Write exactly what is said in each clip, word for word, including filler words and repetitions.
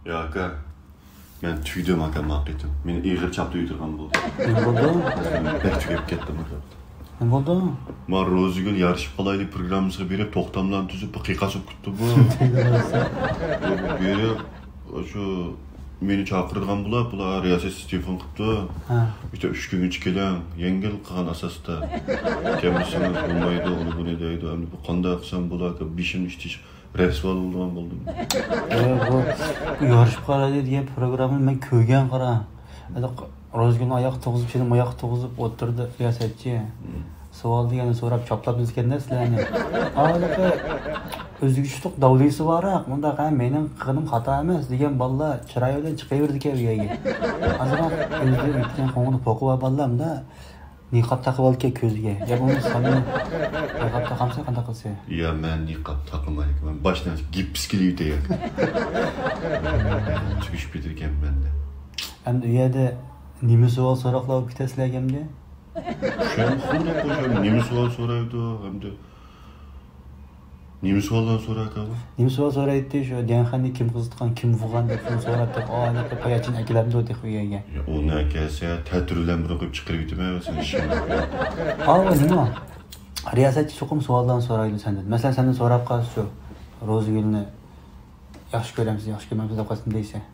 يا ئاكا، مەن تۈگىدىم ئاكا، ما قېتىم. مېنى ئېغىر چاپتا يۈدۈرگەن بولدى. نېمە بولدى؟ مەن بەك تۈگەپ كەتتىم ئاكا. نېمە بولدى؟ ما روزىگۈل يارىشىپ قالايلى پروگراممىسىغا بېرىپ، توختاملارنى تۈزۈپ، بىر قىيقاس بولۇپ كېتىپتۇ بۇ. بېرىپ، شۇ مېنى چاقىرىدىغان بولا، بۇلار رىياسەتچى تېلېفون قىپتۇ. ھە. بىر ئۈچ كۈنگىچە كېلىڭ، يەڭگىل قىلغان ئاساستا. كەلمىسىڭىز بولمايدۇ، ئۇنى بۇنى دەيدۇ. ئەمدى بۇ قانداق قىلسام بولا، بېشىمنى ئىشلىتىش رەسۋا بولىدىغان بولدۇم. ئە، بۇ، بۇ يارىشىپ قالايلى دېگەن پروگراممىنى مەن كۆرگەن قارا. ھېلىقى روزىگۈلنى ئاياققا تۇرغۇزۇپ، شېنىڭ ئاياققا تۇرغۇزۇپ ئولتۇردى رىياسەتچى. سوئال دېگەننى سوراپ، چاپلاپمىز ئىكەن-دە سىلەرنى. ھېلىقى ئۆزىگە چۈشلۈك داۋلىسى بارراق، مۇنداق، ھە، مېنىڭ قىلغىنىم خاتا ئەمەس دېگەن بالىلار چىرايى بىلەن چىقىۋېرىدىكەن ئۇ يەرگە. ئازراق ئۆزىدىن ئۆتكەن قوڭغۇنى پوقى بار بالىلار مۇنداق نىقاب تاقىۋالىدىكەن كۆزىگە. يا بولمىسا سەنمۇ نىقاب تاقامسەن، قانداق قىلىسەن؟ يا، مەن نىقاب تاقىمايدىكەن. مەن باشتىن ئاشقا گىپپىسكە كېلىۋېتەي. تۈگۈشۈپ كېتىدىكەن مەندە. ئەمدى ئۇ يەردە نېمە سوئال سوراقلار بولۇپ كېتەسىلەرگە ئەمدى؟ شۇ خۇددى قوشۇپ نېمە سوئال سورايدۇ، ئەمدى نېمە سوئاللارنى سورايدىكەن ئۇ؟ نېمە سوئال سورايتتى، شۇ ديەنخەننى كىم قىزىتقان، كىم ئۇرغان دەپ شۇنى سوراپ، تېخى ئايلىقى پاياچىنى ئەكېلەمدۇ تېخى ئۇ يەرگە؟ يا، ئۇنى ئەكەلسە، تەتۈر بىلەن بىر قويۇپ چىقىرىۋېتىمەن سېنى ئىشىڭنى. ئاۋۇ نېمە؟ رىياسەتچى چوقۇم سوئاللارنى سورايدۇ سەندىن. مەسىلەن، سەندىن سوراپ قالسىچۇ، روزىگۈلنى ياخشى كۆرەمسىز، ياخشى كۆرمەمسىز دەپ قالسىمۇ دەيسەن.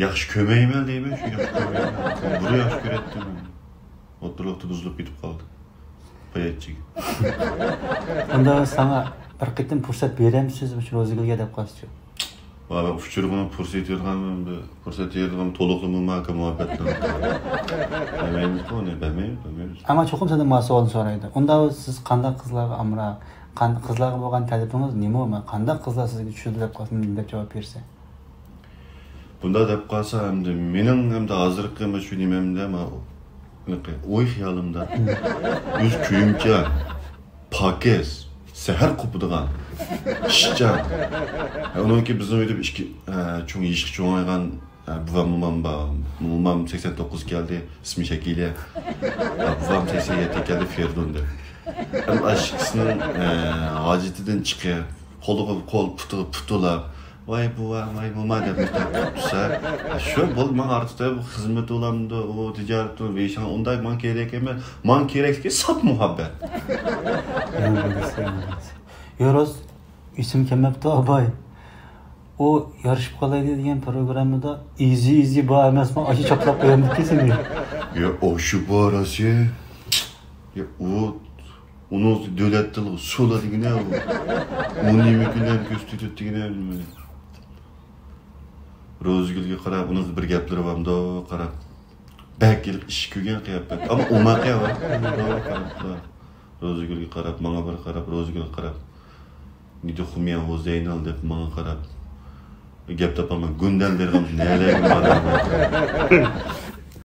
ياخشى كۆرمەيمەن دەيمەن، شۇ ياخشى كۆرمەيمەن. بۇرۇن ياخشى كۆرەتتىم. ئوتتۇرىلىقتا بۇزۇلۇپ كېتىپ قالدى. پاياچىگە. ئۇندا ساڭا بىر قېتىم پۇرسەت بېرەمسىز مۇشۇ روزىگۈلگە دەپ قالسىچۇ؟ ۋا، مەن ئۇچۇرغىنىم پۇرسەت يېرىغان، پۇرسەت يېرىغان تولۇقلىما مۇھەببەتنىڭ. بەرمەيمىزغۇ ئۇنى، بەرمەيمىز، بەرمەيمىز. ئەمما چوقۇم سەندىن مانا سوئالنى سورايدۇ. ئۇندا سىز قانداق قىزلارغا ئامراق، قان-، قىزلارغا بولغان تەلىپىڭىز نېمە؟ قانداق قىزلار سىزگە چۈشىدۇ دەپ قالسا، نېمە دەپ جاۋاب بېرىسەن؟ بۇنداق دەپ قالسا، ئەمدى مېنىڭ ئەمدى ھازىرقى مانا شۇ نېمەمدە، مانا ئوي خىيالىمدا، ئۆز كۆيۈمچان، پاكىز، سەھەر قوپىدىغان، ئىشچان. ھە، ئۇنىڭكى بىزنىڭ ئۆيدە بىر ئىككى، ھە، چوڭ، يېشى چوڭايغان، ھە، بوۋام، مومام بار. مومام سەكسەن توققۇز كەلدى، ئىسمى شەكىلە. ھە، بوۋام سەكسەن يەتتە كەلدى، فېرىدۇن دەپ. ھەم ئاشۇ ئىككىسىنىڭ، ھە، ھاجىتىدىن چىقىپ، قولىغا قول، پۇتىغا پۇت ئۇلاپ، ۋاي بوۋا، ۋاي موما دەپ مۇشۇنداق قىلىپ تۇرسا، شۇ بولدى، ماڭا ئارتۇقچە بۇ خىزمىتى بولامدۇ، ئۇ تىجارىتى، بېشىڭ ئۇنداق ماڭا كېرەك ئەمەس. ماڭا كېرەكلىكى ساپ مۇھەببەت. يا، راست ئېسىمگە كەلمەپتۇ، ئاباي. ئۇ يارىشىپ قالايلى دېگەن پروگراممىدا ئىزى ئىزى بار ئەمەسمۇ، ئاشۇ چاپلاپ قويامدىكى سېنى. يا، ئاشۇ بار ئاشۇ. يا، ئۇ ئۇنىڭ دۆلەت تىلىغا سولا دېگىنە ئۇ. ئۇ نېمە كۈنلەرنى كۆرسىتىۋېتىدۇ دېگىنە نېمىنى. روزىگۈلگە قاراپ، ئۇنىڭ بىر گەپلىرى بارمىدۇ، قاراپ. بەك ھېلىقى ئىش كۆرگەن قىياپەت. ئەمما ئوماق يا، ۋاي. قاراپ، قاراپ. روزىگۈلگە قاراپ، ماڭا بىر قاراپ، روزىگۈلگە قاراپ. نىدى خۇميا ۋۇ زەينال دەپ ماڭا قاراپ. گەپ تاپالماي، گۇندەن دېرىغىم نەلەرگە بارىمەن.